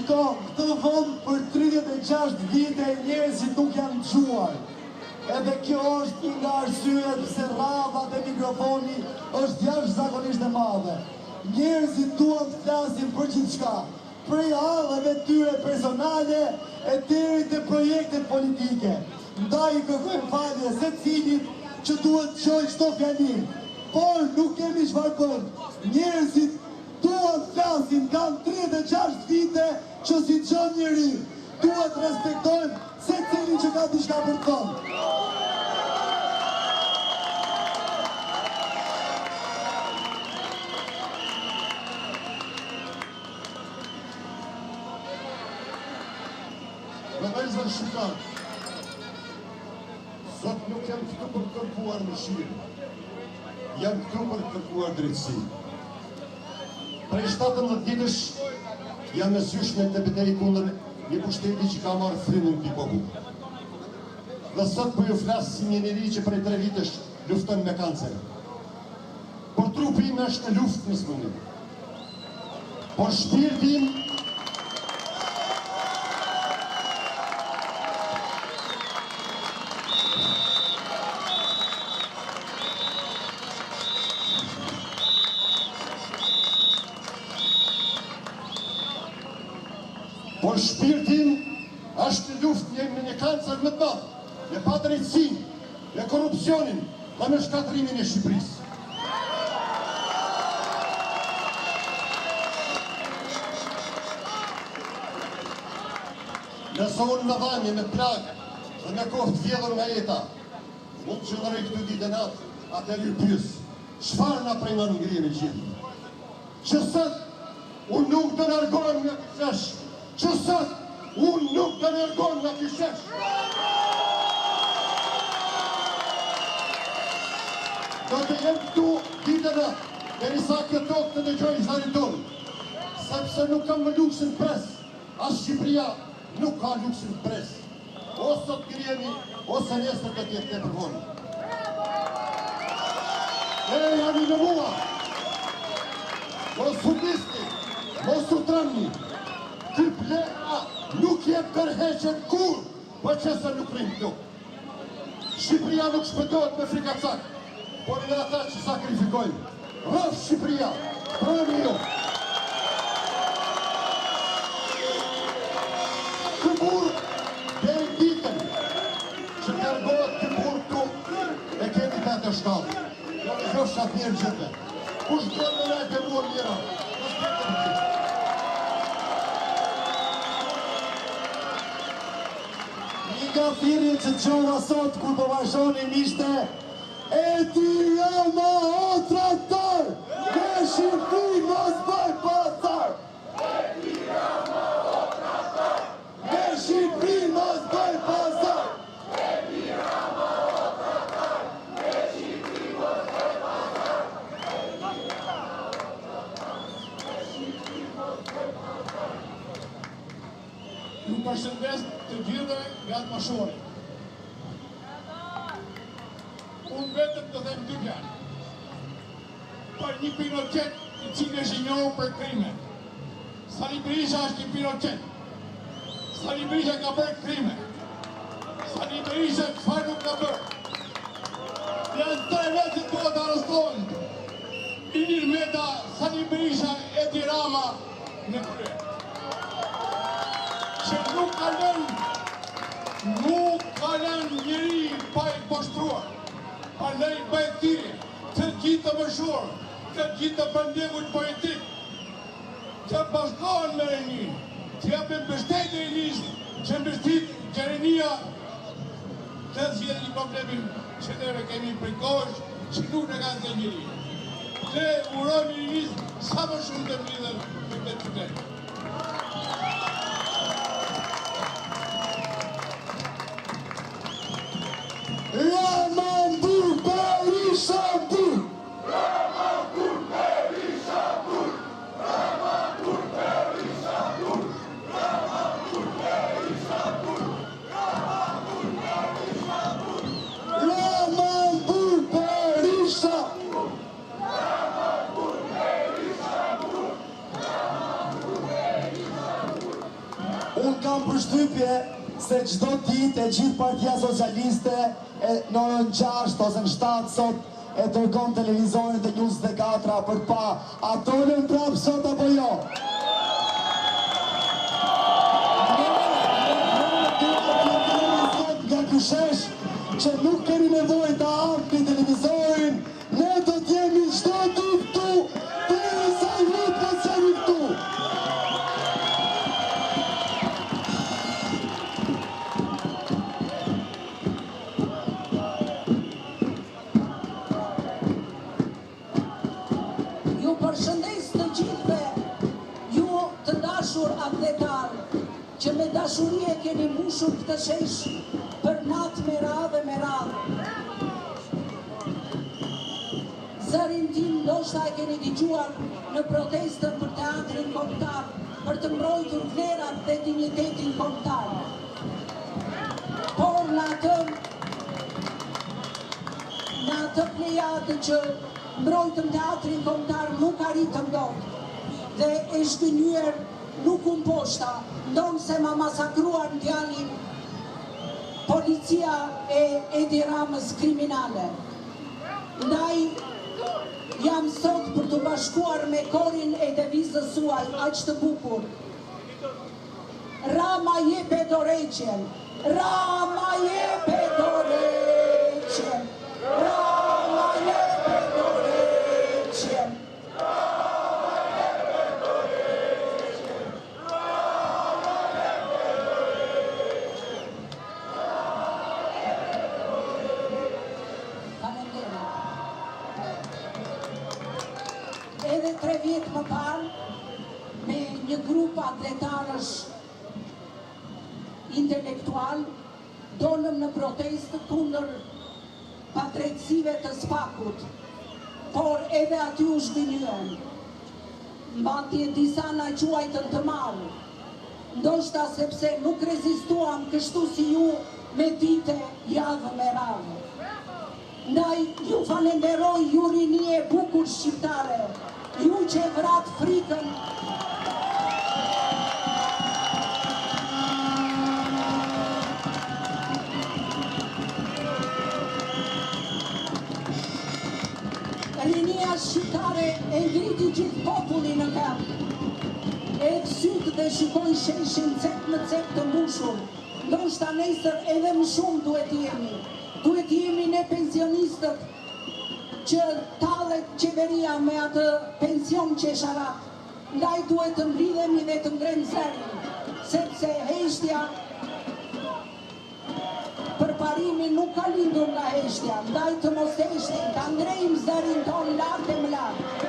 Shiko, në këtë vend për 36 vite njerëzit nuk janë dëgjuar. Edhe kjo është një nga arsyet pse radha te mikrofoni është jashtëzakonisht e madhe. Njerëzit duan të flasin për gjithçka, prej halleve të tyre personale e deri te projektet politike. Ndaj i kërkojmë falje secilit që duhet të dëgjojë çdo fjalim. Por nuk kemi çfarë bëjmë. Njerëzit duan të flasin, kanë 36 vite që s'i dëgjon njeri. Duhet të respektojmë secilin që ka diçka për të thënë. Vëllezër shqiptarë, sot nuk jam këtu për të kërkuar mëshirë, jam këtu për të kërkuar drejtësi. Prej 17 ditësh jam mes jush në këtë betejë kundër një pushteti që ka marrë frymën këtij populli. Dhe sot po ju flas si një njeri që prej 3 vitesh lufton me kancer. Por trupi im është në luftë me sëmundjen. Por shpirti im Por shpirti im është në luftë një, me një kancer më të madh, me padrejtësinë, me korrupsionin dhe me shkatërrimin e Shqipërisë. Nëse unë me dhembje, me plagë dhe me kohë të vjedhur nga jeta, mund të qëndroj këtu ditë e natë, atëherë ju pyes, çfarë na pengon të ngrihemi gjithë? Që sot, unë nuk do largohem nga ky shesh, që sot, unë nuk do largohem nga ky shesh. Do të jem këtu ditë e natë, derisa kjo tokë të dëgjojë zërin tonë, sepse nuk kam më luksin të pres, as Shqipëria nuk ka luksin të presë. O sot ngrihemi, ose nesër do të jetë tepër vonë. Ejani me mua! Mos humbisni, mos u trembni. Ky plehra nuk jep dorëheqjen kurrë, po qe se nuk rrimë këtu. Shqipëria nuk shpëtohet me frikacak, por me ata që sakrifikojnë. Rroftë Shqipëria, proni ju! Ky burrë, deri ditën që të largohet ky burrë këtu, e kemi të atë shkallë. Jo në qoftë atë mirë gjithëve. Kush do me nejt me mua mira? Respekt për gjithë. Një nga thirrjet që dëgjova sot kur po marshonim ishte Edi Rama o tradhtar! Me Shqipëri mos bëj pazar! Edi Rama o tradhtar! Me Shqipëri mos bëj pazar! Edi Rama o tradhtar! Me Shqipëri mos bëj pazar! Edi Rama o tradhtar! Me Shqipëri mos bëj pazar! Ju përshëndes të gjithëve nga të moshuarit. Unë vetëm të them dy fjalë. Për një Pinochet i cili është i njohur për krime. Sali Berisha është një Pinochet. Sali Berisha ka bërë krime. Sali Berisha çfarë nuk ka bërë? Janë tre vetë që duhet të arrestohen. Ilir Meta, Sali Berisha, Edi Rama në krye. Që nuk ka lënë, nuk ka lënë njeri pa i poshtruar. Prandaj bëj thirrje të gjithë të moshuar, të gjithë të përndjekurit politik, të bashkohen me rininë, të japin mbështetje rinisë, që mbështet që rinia të zgjidhë një problemin që neve kemi prej kohësh që nuk na ka zënë njeri. Të urojmë rinisë sa më shumë të mblidhen në këtë qytet. Rama në burg, Berisha në burg! Rama në burg, Berisha në burg! Rama në burg, Berisha në burg! Rama në burg, Berisha në burg! Rama në burg, Berisha! Kam përshtypje se çdo ditë e gjithë Partia Socialiste e në orën 6 ose në 7 sot e dërgon televizorin te 24 për të pa a dolën prapë sot apo jo. Ne dua t'ju themi sot nga ky shesh që nuk keni nevojë ta hapni televizorin, ne do t'jemi çdo ditë këtu derisa ju të mos jeni këtu. Ju përshëndes të gjithëve, ju të dashur atdhetarë, që me dashuri e keni mbushur këtë shesh për natë me radhë e me radhë. Zërin tim ndoshta e keni dëgjuar në protestën për Teatrin Kombëtar, për të mbrojtur vlerat dhe dinjitetin kombëtar. Por në atë në atë plejadë që mbrojtëm Teatrin Kombëtar nuk arritëm dot dhe e zhgënjyer nuk u mposhta, ndonëse ma masakruan djalin policia e Edi Ramës kriminale. Ndaj jam sot për t'u bashkuar me korin e devizës suaj aq të bukur. Rama jepe dorëheqjen. Rama jepe dorëheqjen. Rama jepe dorëheqjen. Rama jepe dorëheqjen. Rama jepe dorëheqjen. Rama jepe dorëheqjen. Faleminderit. Edhe 3 vjet më parë me një grup atdhetarësh intelektualë dolëm në protestë kundër padrejtësive të SPAK-ut, por edhe aty u zhgënjyem. Madje disa na quajtën të marrë, ndoshta sepse nuk rezistuam kështu si ju me dite, javë me radhë. Ndaj ju falenderoj ju rini e bukur shqiptare, ju që e vratë frikën. Rinia shqiptare e ngriti gjithë popullin në këmbë. Hedh sytë dhe shikoj sheshin cep më cep të mbushur. Ndoshta nesër edhe më shumë duhet të jemi. Duhet të jemi ne pensionistët që tallet qeveria me atë pension qesharak. Ndaj duhet të mblidhemi dhe të ngremë zërin, sepse heshtja përparimi nuk ka lindur nga heshtja, ndaj të mos heshtim, ta ngrejmë zërin tonë lart e më lart.